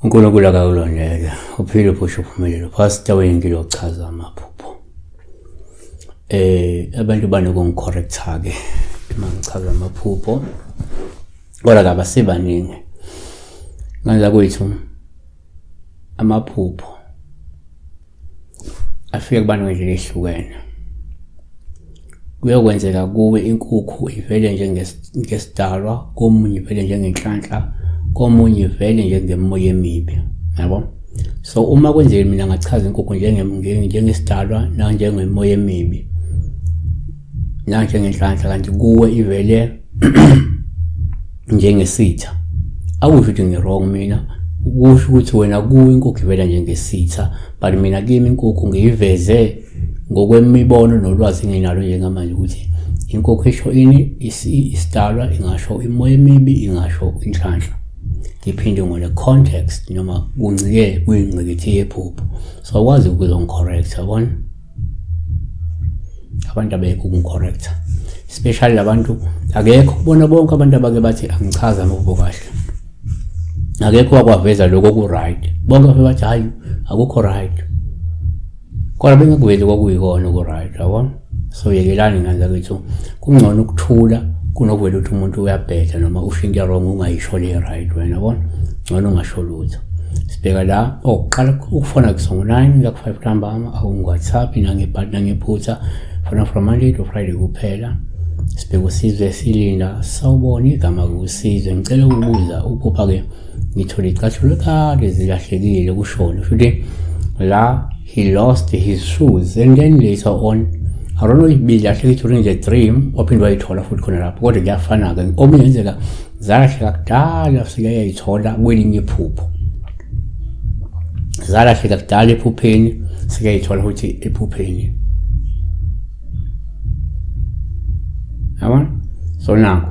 uNkulunkulu akakulondeke uphile uphushe uphumelele. Pastor Wengilo ochaza amaphupho. Abantu banokungicorrecta ke uma ngichaza amaphupho. Kodwa ke abasibaningi. Ngane zakwethu, amaphupho afike kubantu ngendlela ehlukene. Kuyokwenzeka kuwe inkukhu ivele njengesidalwa, komunye ivele njengenhlanhla, komunye ivele njengemimoya emibi, yabo. So uma kwenzeke mina ngachaza inkukhu njengesidalwa nanjengemimoya emibi nanjengenhlanhla, kanti kuwe ivele njengesitha, akusho ukuthi ngi-wrong mina, kusho ukuthi wena kuwe inkukhu ivela njengesitha, but mina kimi inkukhu ngiyiveze ngokwemibono nolwazi enginalo njengamanje ukuthi inkukhu isho ini, isidalwa, ingasho imoya emibi, ingasho inhlanhla, depending on the context noma kuncike kwingqikithi yephupho. So awukwazi ukuzongicorrect, yabona? Abantu abekho ukungicorrecta, especially labantu, akekho kubona bonke abantu abake bathi angichaza amaphupho kahle, akekho wakwaveza lokho ku-right. Bonke bafe bathi hhayi, akukho right, kodwa bengakuvezi kwakuyikona oku-right, yabona. So yekelani, ngane zakwethu, kungcono ukuthula kunokuvela ukuthi umuntu uyabheda noma usho into wrong ungayisho le right wena, yabona. Ngcono ungasho lutho. Sibheka la oqala ukufona kuso ngo-9 kuya ku-5 ntambama, awungu-WhatsApp nangebhadi nangephutha, fona from Monday to Friday kuphela. Sibheka uSizwe Silinda. Sawubona, igama kuSizwe, ngicela ukubuza, uphupha-ke ngithole icathulo kade zilahlekile, kushona futhi la he lost his shoes and then later on, I don't know if bilahleke during the dream, waphinde wayithola futhi khona lapho, kodwa kuyafana-ke. Omunye yenzeka zalahleka kudala, fike yayithola kwelinye iphupho. Zalahleka kudala ephupheni, sike yayithola futhi ephupheni, yabona. So nakho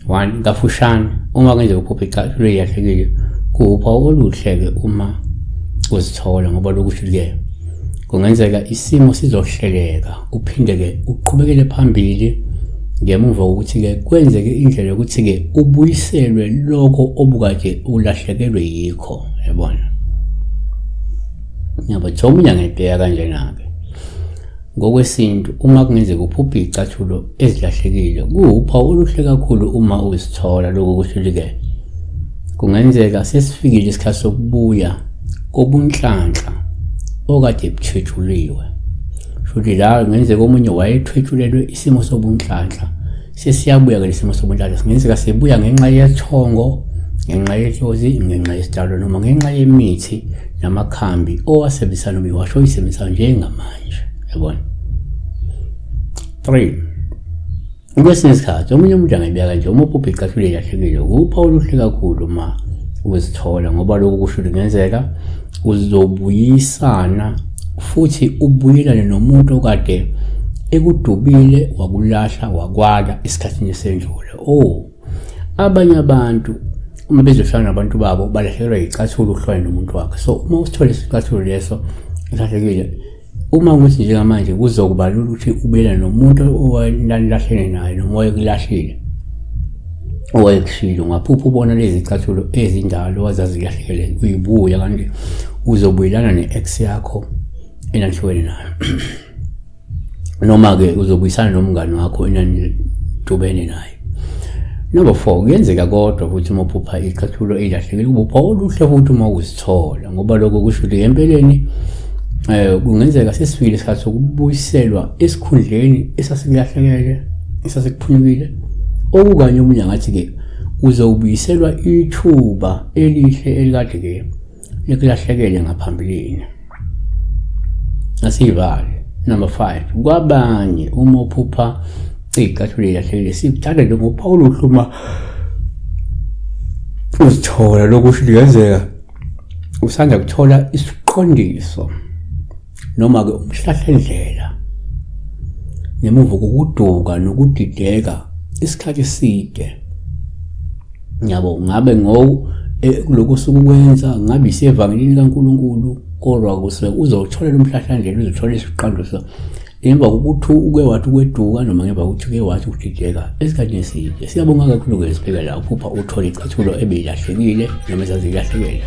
one kafushane, uma kwenzeka uphupha icathulo eyahlekile, kuwuphawu oluhle-ke uma uzithola, ngoba lokusho-ke kungenzeka isimo sizohleleka, uphinde-ke uqhubekele phambili ngemuva kokuthi-ke kwenzeke indlela yokuthi-ke ubuyiselwe lokho obukade ulahlekelwe yikho, yabona. Yabo, omunye angayibheka kanjena-ke. Ngokwesintu, uma kungenzeka uphuphe iy'cathulo ezilahlekile, kuwuphawu oluhle kakhulu uma uzithola. Lokhu kusho-ke kungenzeka sesifikile isikhathi sokubuya kobunhlanhla okade buthwetshuliwe. Shuthi la kungenzeka omunye wayethwetshulelwe isimo sobunhlanhla, sesiyabuya-ke lesimo sobunhlanhla. Singenzeka sibuya ngenxa yethongo, ngenxa yedlozi, ngenxa yesidalwa, noma ngenxa yemithi namakhambi owasebenzisa noma iwasho oyisebenzisayo njengamanje, yabona. 3 Kwesinye isikhathi omunye umuntu angayibeka kanje: uma uphupha icathulo elahlekile, uphawu oluhle kakhulu uma uzithola, ngoba lokhu kusho ukuthi kungenzeka uzobuyisana futhi ubuyelane nomuntu okade ekudubile, wakulahla, wakwala esikhathini esendlule. Oh, abanye abantu uma bezohlala nabantu babo balahlekelwa yicathulo ukuhlukana nomuntu wakhe. So uma usithole isicathulo leso esilahlekile, uma ukuthi njengamanje kuzokuba lula ukuthi ubuyelane nomuntu owanilahlene naye noma owayekulahlile, owayekushilo. Ungaphupha ubona lezi cathulo ezindala owazazilahlekele uyibuya kanti uzobuyelana ne-ex yakho enanihlukene nayo, noma-ke uzobuyisana nomngani wakho enanidubene naye. Number 4, kuyenzeka kodwa ukuthi uma uphupha icathulo elahlekile, ubupha oluhle futhi uma uzithola, ngoba lokho kusho ukuthi empeleni kungenzeka sesifikile isikhathi sokubuyiselwa esikhundleni esasikulahlekele, esasikuphunyukile. Okukanye omunye angathi-ke uzowubuyiselwa ithuba elihle elikade-ke likulahlekele ngaphambilini. Asiyivale. Number 5, kwabanye uma uphupha icathulo elahlekile, sikuthanda njengophawu oluhle uma uzithola. Lokhu kusho kungenzeka usanda kuthola isiqondiso noma-ke umhlahlandlela ngemuva kokuduka nokudideka isikhathi eside, yabo. Ngabe ngo kulokhu osuke ukwenza, ngabe isevangelini kaNkulunkulu, kodwa kusuke uzothola umhlahlandlela, uzothola isiqondiso emva kokuthi uke wathi ukweduka noma ngemva kokuthi uke wathi ukudideka esikhathini eside. Siyabonga kakhulu-ke. Sibheka la uphupha uthole icathulo ebeyilahlekile noma ezazilahlekele.